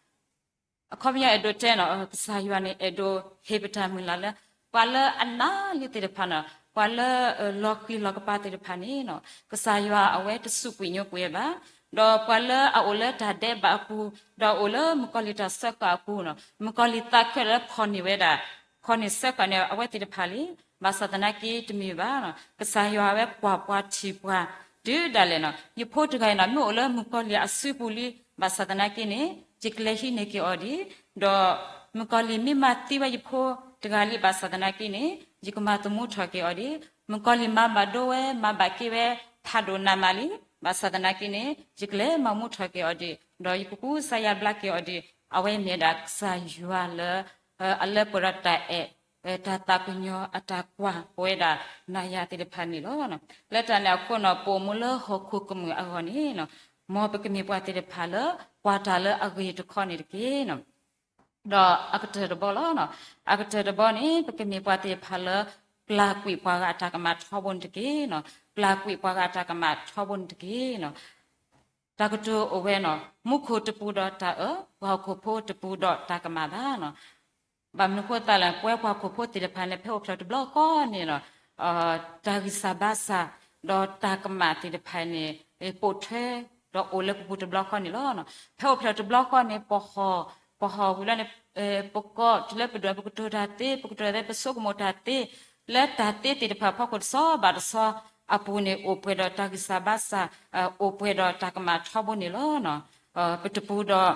အခီပညီအဲၣ်ဒိးတဲနီၤ ကစၢ်ယွၤန့ၣ် အဲၣ်ဒိးဟ့ၣ်ပတၢ်မုၢ်လၢ်လၢ ပှၤလၢအနးလံသ့ၣ်တဖၣ်နီၤ, ပှၤလၢလီၤဃံၤလီၤကပၤသ့ၣ်တဖၣ်န့ၣ်နီၤ ကစၢ်ယွၤအဝဲတစူးကွံာ်ညိကွံာ်ဝဲဘၣ်, ဒီးပှၤလၢအအိၣ်လၢတၢ်ဒဲးဘးအပူၤ, ဒီးအိၣ်လၢမုၣ်ကီၤလံၢ်တၢ်ဆၢကတီၢ်အပူၤနီၤ, မုၣ်ကီၤလံၢ်သးခုလၢဖီၣ်န့ၢ်ဝဲဒၣ်, ဖီၣ်န့ၢ်ဆၢကတီၢ်န့ၣ် အဝဲသ့ၣ်တဖၣ်လံ, ဘၣ်ဆၣ်သနာ်က့တမ့ၢ်ဘၣ်နီၤ, ကစၢ်ယွၤအဝဲကွၢ်ပှၤထံၣ်ပှၤ တုၤဒၣ်လဲာ်နီၤ, ယဖိတဂၤအံၤနီၤ မ့ၢ်အိၣ်လၢမုၣ်ကီၤလံၢ်အစုပူၤလံ, ဘၣ်ဆၣ်သနာ်က့န့ၣ် ယကလဲၤဟံးန့ၢ်က့ၤအီၤဒံး, ဒီးမုၣ်ကီၤလံၢ်မ့ၢ်မၤသံဝဲယဖိတဂၤလံ ဘၣ်ဆၣ်သနာ်က့န့ၣ် ယကမၤသမူထီၣ်က့ၤအီၤဒံး, မုၣ်ကီၤလံၢ်မၤဘၣ်ဒိဝဲ မၤဘၣ်က့ၤဝဲ ဖးဒိၣ်နးမးလံ, ဘၣ်ဆၣ်သနာ်က့န့ၣ် ယကလဲၤမၤမူထီၣ်က့ၤအီၤဒံး, ဒီးယကကူစါယါဘျါက့ၤအီၤဒံး, အဝဲမ့ၢ်ဒၣ်ကစၢ်ယွၤလၢ အလၢပှဲၤဒီးတၢ်အဲၣ် တၢ်သးကညီၤအတၢ်ကွၢ် ပဝဲဒၣ်နၤယၤသ့ၣ်တဖၣ်န့ၣ်လီၤ. လၢတၢ်န့ၣ်အဃိနီၤ ပအိၣ်မူလၢဟီၣ်ခိၣ်ကမုာ်အဂီၢ်န့ၣ်နီၤ, မ်ပကမ့ၢ်ပှၤသ့ၣ်တဖၣ်လၢ ကွၢ်တၢ်လၢအဂ့ၤတခီန့ၣ်တက့ၢ်နီၤ. ဒီးအကတၢၢ်တဘီလီၤ. အကတၢၢ်တဘီန့ၣ် ပကမ့ၢ်ပှၤသ့ၣ်တဖၣ်လၢ ပျၢ်ကွံာ်ပှၤဂၤအတၢ်ကမၣ်ထီဘိန့ၣ်တက့ၢ်နီၤ, ပျၢ်ကွံာ်ပှၤဂၤအတၢ်ကမၣ်ထီဘိန့ၣ်တက့ၢ်နီၤ. တၢ်ကတိၤအိၣ်ဝဲနီၤ, မူခိၣ်တပူၤဒီးတၢ်အၢ, ပှၤဟီၣ်ခိၣ်ဖိတပူၤဒီးတၢ်ကမၣ်ဘၣ်နီၤ. ဘၣ်မနုၤဃိသတးလဲၣ် ပဝဲပှၤဟီၣ်ခိၣ်ဖိသ့ၣ်တဖၣ်န့ၣ် ဖဲအိၣ်ဖျဲၣ်တဘျီဃီန့ၣ်နီၤ, တၢ်ဂံၢ်စၢ်ဘါစၢ် ဒီးတၢ်ကမၣ်သ့ၣ်တဖၣ်န့ၣ် ပိာ်ထွဲ ဒီးအိၣ်လၢပပူၤတဘျီဃီန့ၣ်လီၤ. ဖဲအိၣ်ဖျဲၣ်တဘျီဃီန့ၣ် ပဟီၣ်, ပဟီၣ်ဝံၤလီၤန့ၣ် ပကိးတုၤလၢပဒိၣ်ပကတိၤတၢ်သ့, ပကတိၤတၢ်သ့ ပဆိကမိၣ်တၢ်သ့, လၢတၢ်သ့သ့ၣ်တဖၣ်ဖီခိၣ်တဆီဘၣ်တဆီအပူၤန့ၣ် အိၣ်ပှဲၤဒီးတၢ်ဂံၢ်စၢ်ဘါစၢ်, အိၣ်ပှဲၤဒီးတၢ်ကမၣ်ထီဘိန့ၣ်လီၤ. ပတပူၤဒီး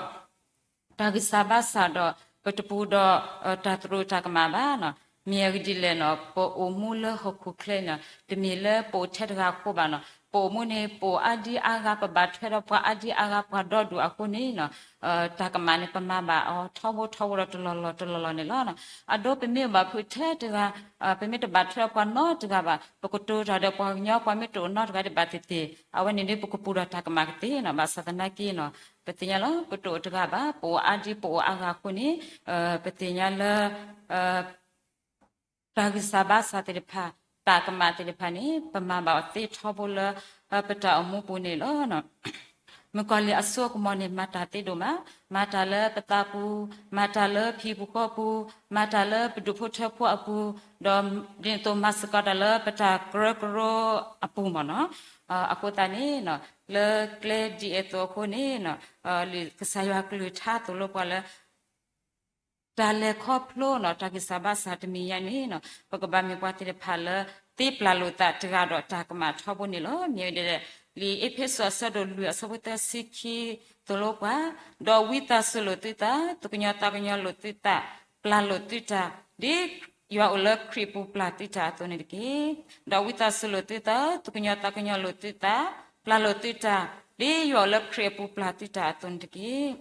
တၢ်ဂံၢ်စၢ်ဘါစၢ်ဒီး ပတပူၤဒီး တၢ်သရူးတၢ်ကမၣ်ဘၣ်နီၤ. မ့ၢ်အဂ့ၢ်ဒ်လဲၣ်နီၤ ပအိၣ်မူလၢဟီၣ်ခိၣ်ချၢန့ၣ် တမ့ၢ်လၢပအိၣ်ထဲတဂၤအဃိဘၣ်နီၤ. ပအိၣ်မူန့ၣ် ပအိၣ်အါဒံအါဂၤ ပဘၣ်ထွဲဒီးပှၤအါဒံအါဂၤ ပှၤဒီဒူၣ်အဃိန့ၣ်နီၤ တၢ်ကမၣ်န့ၣ် ပမၤဘၣ်အီၤထီဘိထီဘိဒီးတလီၢ်လီၢ်တလီၢ်လီၢ်န့ၣ်လီၤ. အဒိပမ့ၢ်ဘၣ်ဖုးထဲတဂၤ ပမ့ၢ်တဘၣ်ထွဲဒီးပှၤနီတဂၤဘၣ် ပကတိၤတၢ်ဒီးပှၤကညီ ပှၤမ့ၢ်တအိၣ်နီတဂၤဒံးဘၣ်သ့ၣ်သ့ၣ် အဝဲန့ၣ်ဒ်ပကပူၤဒီးတၢ်ကမၣ်ကသ့နီၤ. ဘၣ်ဆၣ်သနာ်က့နီၤ ပသ့ၣ်ညါလီၤ ပတအိၣ်တဂၤဘၣ် ပအိၣ်အါဒံပအိၣ်အါဂၤအဃိန့ၣ် ပသ့ၣ်ညါလၢ တၢ်ဂံၢ်စၢ်ဘါစၢ်သ့ၣ်တဖၣ် တၢ်ကမၣ်သ့ၣ်တဖၣ်န့ၣ် ပမၤဘၣ်အီၤသ့ထီဘိလၢ ပတၢ်အိၣ်မူပူၤန့ၣ်လီၤ. မုၣ်ကီၤလံၢ်အစိအကမီၤန့ၣ် မၤတၢ်သ့ဒိၣ်မး, မၤတၢ်လၢပသးပူၤ, မၤတၢ်လၢဟံၣ်ပူၤဃီပူၤ, မၤတၢ်လၢပဒူၣ်ဖိထၢဖိအပူၤ, ဒီးဒ်န့ၣ်အသိးမၤစ့ၢ်ကီးတၢ်လၢပတၢ်ကရၢကရိအပူၤမ့ၢ်နီၤ. အဃိသတးန့ၣ် လၢကျဲဒ်အသိးအဃိန့ၣ် လံာ်ကစၢ်ယွၤကလုၢ်ကထါသိၣ်လိပှၤလၢ တၢ်လဲၤခီဖျိနီၤ တၢ်ဂံၢ်စၢ်ဘါစၢ်တမံၤညါန့ၣ်နီၤ ပကဘၣ်မ့ၢ်ပှၤသ့ၣ်တဖၣ်လၢ သ့ပျၢ်လိာ်သးတဂၤဒီးတၢ်ကမၣ်ထီဘိန့ၣ်လီၤ. မ့ၢ်ဝဲဒ်လဲၣ် လံာ်အ့းဖ့းစူးအဆၢဒိၣ်လွံၢ်အဆၢဖိသၢဆံခံသိၣ်လိပှၤ, ဒီးဝံသးစူၤလိာ်သုသး, သူၣ်ကညီၤသးကညီၤလိာ်သုသး, ပျၢ်လိာ်သုတၢ်, ဒ်ယွၤအိၣ်လၢခရံာ်အပူၤပျၢ်သုတၢ်အသိးန့ၣ်တက့ၢ်. ဒီးဝံသးစူၤလိာ်သုသး, သူၣ်ကညီၤသးကညီၤလိာ်သုသး, ပျၢ်လိာ်သုတၢ်, ဒ်ယွၤအိၣ်လၢခရံာ်အပူၤပျၢ်သုတၢ်အသိးန့ၣ်တက့ၢ်.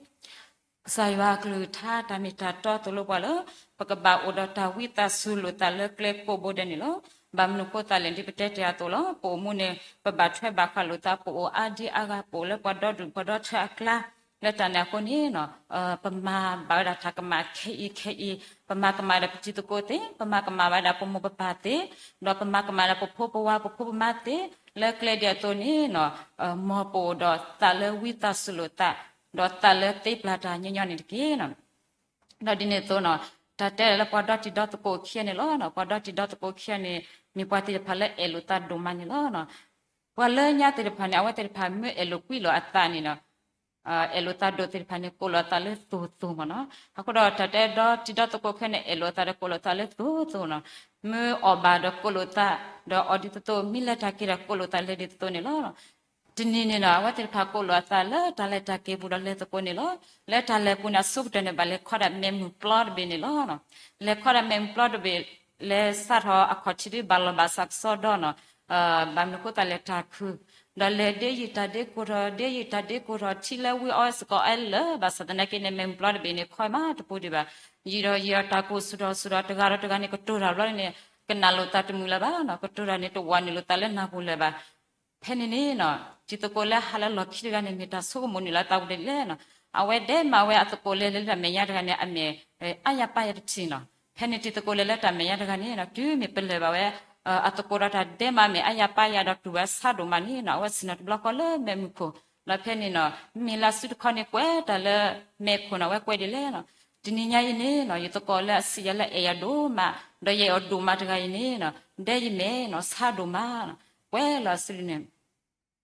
ကစၢ်ယွၤအကလုၢ်ကထါတၢ်မ့ၢ်တၢ်တီသိၣ်လိပှၤလၢ ပကဘၣ်အိၣ်ဒီးတၢ်ဝံသးစူၤလိာ်သးလၢကျဲကိးဘိဒဲးန့ၣ်လီၤ. ဘၣ်မနုၤအဃိသတးလဲၣ် ဒ်ပတဲတ့ၢ်အသိးလီၤ. ပအိၣ်မူန့ၣ် ပဘၣ်ထွဲဘၣ်ဃးလိာ်သး ပအိၣ်အါဒံအါဂၤ ပအိၣ်လၢပှၤဒီဒူၣ်ပှၤဒီထၢအကျါ လၢတၢ်န့ၣ်အဃိန့ၣ် ပမၤဘၣ်ဝဲဒၣ်တၢ်ကမၣ်ခဲအံၤခဲအံၤ, ပမၤကမၣ်ဝဲဒၣ်ပတံၤသကိးသ့, ပမၤကမၣ်ဝဲဒၣ်ပမိၢ်ပပၢ်သ့, ဒီးပမၤကမၣ်ဝဲဒၣ်ပဖိပဝါပဖိပမါသ့, လၢကျဲဒ်အသိးန့ၣ် မ်ပအိၣ်ဒီးသးလၢဝံသးစူၤလိာ်သး, ဒီးသးလၢသ့ပျၢ်တၢ်ညီညီန့ၣ်တက့ၢ်. ဒီးဒ်န့ၣ်အသိးနီၤ တၢ်တဲလၢပှၤဒီတံၤဒီသကိးခံဂၤန့ၣ်လီၤ. ပှၤဒီတံၤဒီသကိးခံဂၤန့ၣ် မ့ၢ်ပှၤသ့ၣ်တဖၣ်လၢအဲၣ်လိာ်သးဒိၣ်မးန့ၣ်လီၤ. ပှၤလၢညါသ့ၣ်တဖၣ်န့ၣ် အဝဲသ့ၣ်တဖၣ်မ့ၢ်အဲၣ်လိာ်ကွံလိာ်အသးန့ၣ်နီၤ အဲၣ်လိာ်သးဒိၣ်သ့ၣ်တဖၣ်န့ၣ် ကိးလိာ်အသးလၢသိၣ်သိၣ်မ့ၢ်နီၤ. အဃိဒီးတၢ်တဲဒီတံၤဒီသကိးခံဂၤန့ၣ် အဲၣ်လိာ်အသးဒီးကိးလိာ်အသးလၢသိၣ်သိၣ်နီၤ. မ့ၢ်အီၣ်ဘၣ်ဒီးကိးလိာ်သး, ဒီးအီၣ်ဒ်သိးသိး မ့ၢ်လဲၤတၢ်က့ၤဒီးကိးလိာ်သးလၢဒ်သိးသိးန့ၣ်လီၤ. တနံၤန့ၣ်နီၤ အဝဲသ့ၣ်တဖၣ်ကိးလိာ်အသးလၢတၢ်လဲၤတၢ်က့ၤပူၤဒီးလဲၤသကိးန့ၣ်လီၤ. လၢတၢ်လဲၤပူၤန့ၣ် အဆိကတၢၢ်န့ၣ် ဘၣ်လဲၤခီဒၣ်မဲးမုၢ်ပျီတဘ့ၣ်န့ၣ်လီၤ. လဲၤခီဒၣ်မဲးမုၢ်ပျီတဘ့ၣ် လဲၤစးထီၣ်အခီၣ်ထံးဒ်ဘၣ်လီၢ်ဘၣ်စးကစီဒီနီၤ. ဘၣ်မနုၤအဃိသတးလဲၣ် တၢ်ခုၣ် ဒီးလဲၤဒ့ယံာ်တၢ်ဒ့ကိၢ်ထီၣ် ဒ့ယံာ်တၢ်ဒ့ကိၢ်ထီၣ် ထံလၢဝံအီစ့ၢ်ကီးအဲလၢာ် ဘၣ်ဆၣ်သနာ်က့န့ၣ် မ့ၢ်ပျီတဘ့ၣ်န့ၣ် ခီမးတပူၤဒံးဘၣ်. ယံာ်ဒီးယံာ်ဒီးတၢ်ကိၢ်ဆူၣ်ထီၣ်ဆူၣ်ထီၣ် တဂၤဒီးတဂၤန့ၣ်ကတိၤတၢ်ဘျီန့ၣ် ကနၣ်လိာ်သးတမုာ်လၢၤဘၣ်နီၤ, ကတိၤတၢ်န့ၣ်တဝးနုာ်လိာ်သးလၢနၢ်ပူၤလၢၤဘၣ်. ဖဲန့ၣ်န့ၣ်နီၤ တံၤသကိးလၢဟးလၢလီၢ်ခံတဂၤန့ၣ် မ့ၢ်တၢ်ဆိကမိၣ်နုာ်လၢသးပူၤဒ်လဲၣ်နီၤ. အဝဲဒဲမးဝဲအသကိးလဲၤလၢတၢ်မဲာ်ညါတဂၤန့ၣ် အမဲာ်အါယၤပါယၤတထံၣ်နီၤ. ဖဲန့ၣ်တံၤသကိးလဲၤလၢတၢ်မဲာ်ညါတဂၤန့ၣ်နီၤ တုၤမ့ၢ်ပလၢၢ်ဘၣ်ဝဲ အသကိးဒီးတၢ်ဒဲမးမ့ၢ်အါယၤပါယၤဒီးတူၢ်ဝဲဆါဒိၣ်မးန့ၣ်နီၤ အဝဲဆ့ၣ်နီၤတဘျီဃီလၢမဲးမုၢ်ခိၣ်. ဒီးဖဲန့ၣ်နီၤ မ့ၢ်လၢအစုတခီန့ၣ်ကွဲးတၢ်လၢမဲးခိၣ်နီၤ အဝဲကွဲးဒ်လဲၣ်နီၤ. တနံၤညါအံၤန့ၣ်နီၤ ယသကိးလၢအစံးယၤလၢအဲၣ်ယၤဒိၣ်မး ဒီးယအဲၣ်အီၤဒိၣ်မးတဂၤအံၤန့ၣ်နီၤ ဒဲယမဲာ်နီၤ ဆါဒိၣ်မးနီၤ. ကွဲးလီၤအစုန့ၣ်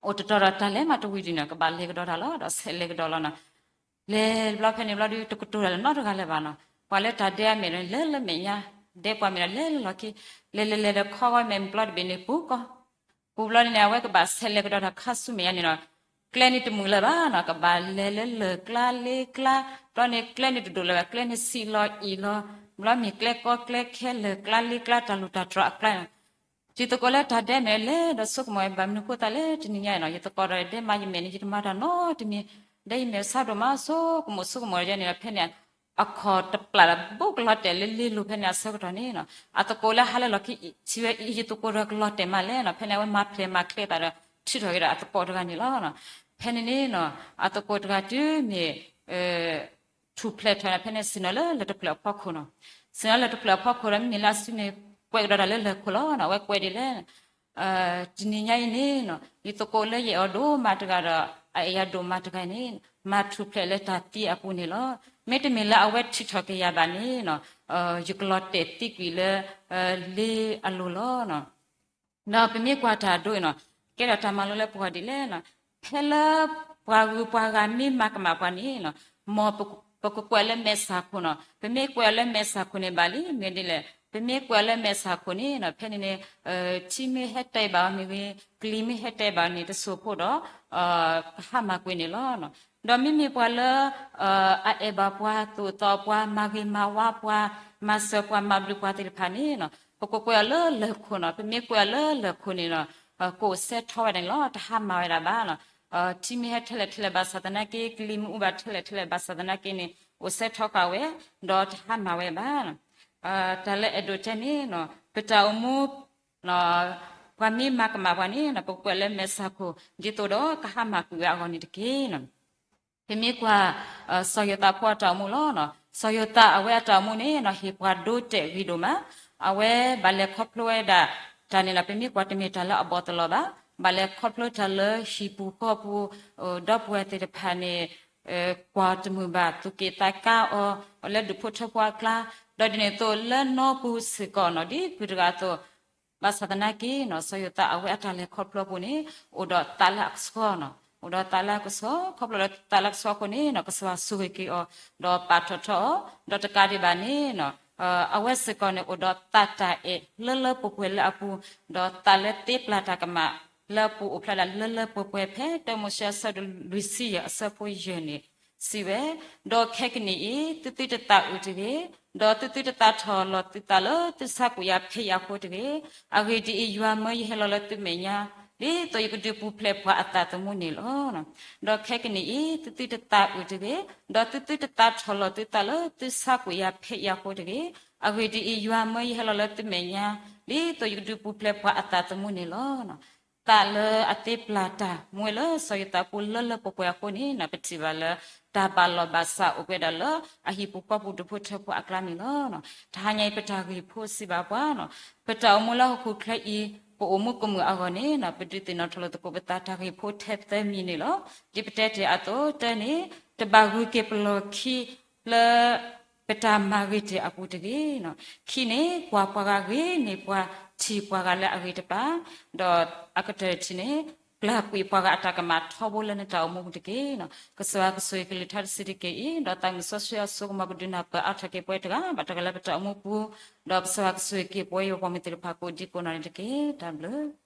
အိၣ်တတီၤဒီးတၢ်လဲၤမးတဝံၤဒံးနီၤ ကဘၣ်လဲၤကဒီးတၢ်လီၤ ဒီးဆဲးလဲၤကဒီးလီၤနီၤ. လဲၤတဘျီဖဲန့ၣ်ဘျီဒုး တကတိၤတၢ်လၢနီတဂၤလၢၤဘၣ်နီၤ. ပှၤလၢတၢ်ဒဲအမဲာ်ဒီးလဲၤလၢမဲာ်ညါ ဒဲပှၤမဲာ်ဒီးလဲၤလၢလီၢ်ခံ လဲၤလဲၤလဲၤဒီးခီဂီၤမဲးပျီတဘ့ၣ်န့ၣ်ပူၤကီၢ် ပူၤဘျီန့ၣ် အဝဲကဘၣ်ဆဲးလဲၤကဒီးတၢ်ခါဆူမဲာ်ညါန့ၣ်နီၤ ကျဲန့ၣ်တမုာ်လၢၤဘၣ်နီၤ ကဘၣ်လဲၤလၢလၢၢ်ကျါလ့ကျါ ဘျီန့ၣ်ကျဲန့ၣ်တဒိၣ်လၢၤဘၣ် ကျဲန့ၣ်ဆံးလီၤအံၣ်လီၤ ဘျီမ့ၢ်ကျဲကီကျဲခဲလၢၢ်ကျါလ့ကျါတၢ်လူၢ်တၢ်တြီၤအကျါ တံၤသကိးလၢတၢ်ဒဲမဲာ်လဲၤဒီးဆိကမိၣ်ဘၣ်မနုၤဃိသတးလဲၣ် တနံၤညါအံၤနီၤ ယသကိးဒီးဒဲမးယမဲာ်န့ၣ် ယတမၤတၢ်နီတမံၤ ဒဲယမဲာ်ဆါဒိၣ်မးဆိကမိၣ်ယဲန့ၣ်ဒီး ဖဲန့ၣ် အခီၣ်တပျၢ်ဒီးဘူးကလီၤတဲာ်လၢလ့လိၤဖဲန့ၣ်အဆၢကတီၢ်န့ၣ်နီၤ အသကိးလၢဟးလၢလီၢ်ခံထံၣ်ဝဲအံၤ ယသကိးဒီးကလီၤတဲာ်မးလဲၣ်နီၤ ဖဲန့ၣ် အဝဲမၤဖျဲးမၤချ့သးဒီး ထုးထီၣ်က့ၤဒီးအသကိးတဂၤန့ၣ်လီၤ. ဖဲန့ၣ်န့ၣ်နီၤ အသကိးတဂၤတုၤမ့ၢ် ထူၣ်ဖျဲးထီၣ်န့ၣ် ဖဲန့ၣ်ဆ့ၣ်နီၤလၢလၢၢ်တဖျၢၣ်အဖီခိၣ်နီၤ ဆ့ၣ်နီၤလၢတဖျၢၣ်အဖီခိၣ်ဒီး မ့မ့ၢ်လၢအစုန့ၣ် ကွဲးကဒီးတၢ်လၢလၢၢ်ခိၣ်လီၤနီၤ အဝဲကွဲးဒ်လဲၣ် တနံၤညါအံၤန့ၣ်နီၤ ယသကိးလၢယအဲၣ်အီၤဒိၣ်မးတဂၤဒီး အအဲၣ်ယၤဒိၣ်မးတဂၤန့ၣ် မၤထူၣ်ဖျဲးလၢတၢ်သံအပူၤန့ၣ်လီၤ. မ့တမ့ၢ်လၢအဝဲထုးထီၣ်က့ၤယၤဘၣ်န့ၣ်နီၤ ယကလီၤတဲာ်သံကွံာ်လၢ လ့အလိၤလီၤနီၤ ဒီးပမ့ၢ်ကွၢ်တၢ်ဒိအံၤနီၤ ကဲထီၣ်တၢ်မၤလိလၢပဂီၢ်ဒ်လဲၣ်နီၤ ဖဲလၢပှၤဂုၤပှၤဂၤမ့ၢ်မၤကမၣ်ပှၤန့ၣ်နီၤ မ်ပကကွဲးလၢမဲးစၢ်ခိၣ်နီၤ ပမ့ၢ်ကွဲးအီၤလၢမဲးစၢ်ခိၣ်န့ၣ်ဘၣ်လံ မ့ၢ်ဒ်လဲၣ် ပမ့ၢ်ကွဲးအီၤလၢမဲးစၢ်ခိၣ်န့ၣ်နီၤ ဖဲန့ၣ်န့ၣ် ထံမ့ၢ်ဟဲတဲဘၣ်အီၤမ့ၢ်ဂ့ၤ ကလံၤမ့ၢ်ဟဲတဲဘၣ်အီၤန့ၣ် တစိၢ်ဖိဒီး ကဟါမၢ်ကွံာ်န့ၣ်လီၤ. ဒီးမ့မ့ၢ်ပှၤလၢ အအဲၣ်ဘၣ်ပှၤ သိၣ်သီပှၤ မၤဂ့ၤမၤဝါပှၤ မၤစၢၤပှၤ မၤဘျုးပှၤသ့ၣ်တဖၣ်န့ၣ်နီၤ ပကကွဲးအီၤလၢလၢၢ်ခိၣ်နီၤ ပမ့ၢ်ကွဲးအီၤလၢလၢၢ်ခိၣ်န့ၣ်နီၤ ကအိၣ်စဲထီဝဲဒၣ်န့ၣ်လီၤ တဟါမၢ်ဝဲဒၣ်ဘၣ်နီၤ ထံမ့ၢ်ဟဲထဲလဲၣ်ထဲလဲၣ်ဘၣ်ဆၣ်သနာ်က့ ကလံၤမ့ၢ်အူဘၣ်ထဲလဲၣ်ထဲလဲၣ်ဘၣ်ဆၣ်သနာ်က့န့ၣ် အိၣ်စဲထီဃာ်ဝဲ ဒီးတဟါမၢ်ဝဲဘၣ် တၢ်လၢအဲၣ်ဒိးတဲန့ၣ်နီၤ ပတၢ်အိၣ်မူ ပှၤမ့ၢ်မၤကမၣ်ပှၤန့ၣ်နီၤ ပကကွဲးလၢမဲးစၢ်ခိၣ် ဒ်သိးဒီးကဟါမၢ်ကွံာ်ဝဲအဂီၢ်န့ၣ်တက့ၢ်နီၤ ပမ့ၢ်ကွၢ် စီၤယိၤသးဖိအတၢ်အိၣ်မူလီၤ. စီၤယိၤသးအဝဲအတၢ်အိၣ်မူန့ၣ်နီၤ ဟ့ၣ်ပှၤဒိတဲာ်ဂ့ၤဒိၣ်မး, အဝဲဘၣ်လဲၤခီဖျိဝဲဒၣ်တၢ်န့ၣ်နီၤ ပမ့ၢ်ကွၢ်တမ့ၢ်တၢ်လၢအဘီၣ်သလီၤဘၣ်, ဘၣ်လဲၤခီဖျိတၢ်လၢဟံၣ်ပူၤဃီပူၤ, ဒီပုၢ်ဝဲၢ်သ့ၣ်တဖၣ်န့ၣ် ကွၢ်တမုာ်ဘၣ် သူၣ်က့ၣ်သးကါအီၤ လၢဒူၣ်ဖိထၢဖိအကျါ, ဒီးဒ်န့ၣ်အသိးလၢနီပူၤစ့ၢ်ကီးနီၤ ဒ်ကုၢ်တဂၤအသိး ဘၣ်ဆၣ်သနာ်က့နီၤ စီၤယိၤသးအဝဲအတၢ်လဲၤခီဖျိအပူၤန့ၣ် အိၣ်ဒီးသးလၢအကဆှီနီၤ, အိၣ်ဒီးသးလၢအကဆှီ, ခီဖျိလၢသးလၢအကဆှီအဃိန့ၣ်နီၤ ကစၢ်ယွၤဆိၣ်ဂ့ၤက့ၤအီၤ ဒီးပာ်ထီၣ်ထီအီၤ, ဒီးတကးဒံးဘၣ်န့ၣ်နီၤ အဝဲစ့ၢ်ကီးန့ၣ် အိၣ်ဒီးသးတၢ်အဲၣ်လၢလၢပှဲၤပှဲၤလၢအပူၤ, ဒီးသးလၢသ့ပျၢ်တၢ်ကမၣ်လၢအပူၤအိၣ်ဖျဲၣ်ဒၣ်လၢလၢပှဲၤပှဲၤ ဖဲတၢမိၤၡ့အဆၢဒိၣ်လွံၢ်ဆံယဲၢ်အဆၢဖိယဲၢ်န့ၣ် စံးဝဲ, ဒီးခဲကနံၣ်အံၤ သုသုတသးအုးတဂ့ၤ, ဒီးသုသုတသးထီၣ်လီၤသုသးလၢသုဆါကွံာ်ယၤဖဲအံၤအဃိတဂ့ၤ. အဂ့ၢ်ဒ်အံၤ, ယွၤမၢယဟဲလီၤလၢသုမဲာ်ညါ, ဒ်သိးယကဒုးပူၤဖျဲးပှၤအသးသမူန့ၣ်လီၤ. ဒီးခဲကနံၣ်အံၤ သုသုတသးအုးတဂ့ၤ, ဒီးသုသုတသးထီၣ်လီၤသုသးလၢသုဆါကွံာ်ယၤဖဲအံၤအဃိတဂ့ၤ. အဂ့ၢ်ဒ်အံၤ, ယွၤမၢယဟဲလီၤလၢသုမဲာ်ညါ, ဒ်သိးယကဒုးပူၤဖျဲးပှၤအသးသမူန့ၣ်လီၤ. သးလၢအသ့ပျၢ်တၢ်မူဝဲလၢစီၤယိၤသးအပူၤလၢလၢပှဲၤပှဲၤအဃိန့ၣ် ပထံၣ်ဘၣ်လၢ တၢ်ဘၣ်လီၢ်ဘၣ်စးအိၣ်ပှဲၤဒၣ်လၢအဟံၣ်ပူၤဃီပူၤဒူၣ်ဖိထၢဖိအကျါန့ၣ်လီၤ. တဟါညါအံၤ ပတၢ်ဂ့ၢ်ဖိစံးဘၣ်ပှၤနီၤ, ပတၢ်အိၣ်မူလၢဟီၣ်ခိၣ်ချၢအံၤ ပအိၣ်မူကမုာ်အဂီၢ်န့ၣ် ပဒုးသ့ၣ်နီၣ်ထီၣ်လိာ်သကိးပသးတၢ်ဂ့ၢ်ဖိထဲသၢမံၤန့ၣ်လီၤ. ဒ်ပတဲတ့ၢ်အသိး တၢန့ၣ် တဘၣ်ဂုၤက့ၤပလီၢ်ခံ လၢပတၢ်မၤဂ့ၤတ့ၢ်အပူၤတဂ့ၤ. ခံန့ၣ် ကွၢ်ပှၤဂၤဂ့ၤန့ၢ်ပှၤ ထံၣ်ပှၤဂၤလၢအဂ့ၤတပၤ, ဒီးအကတၢၢ်တထံၣ်န့ၣ် ကျၢ်ကွံာ်ပှၤဂၤအတၢ်ကမၣ်ထီဘိလၢနတၢ်အိၣ်မူပူၤတက့ၢ်. ကစၢ်ယွၤကဆိၣ်ဂ့ၤကလုၢ်ကထါတစုတက့ၢ်အံၤ, ဒီးသးမုၢ်စီဆှံအစိကမီၤကဒုးနၢ်ပၢၢ်အါထီၣ်က့ၤပဝဲတဂၤဘၣ်တဂၤလၢပတၢ်အိၣ်မူပူၤ, ဒီးကစၢ်ယွၤကဆိၣ်ဂ့ၤက့ၤပဝဲယွၤပှၤမုၢ်သ့ၣ်တဖၣ်ကိးဒံကိးနီၢ်န့ၣ်တက့ၢ်. တၢ်ဘျုး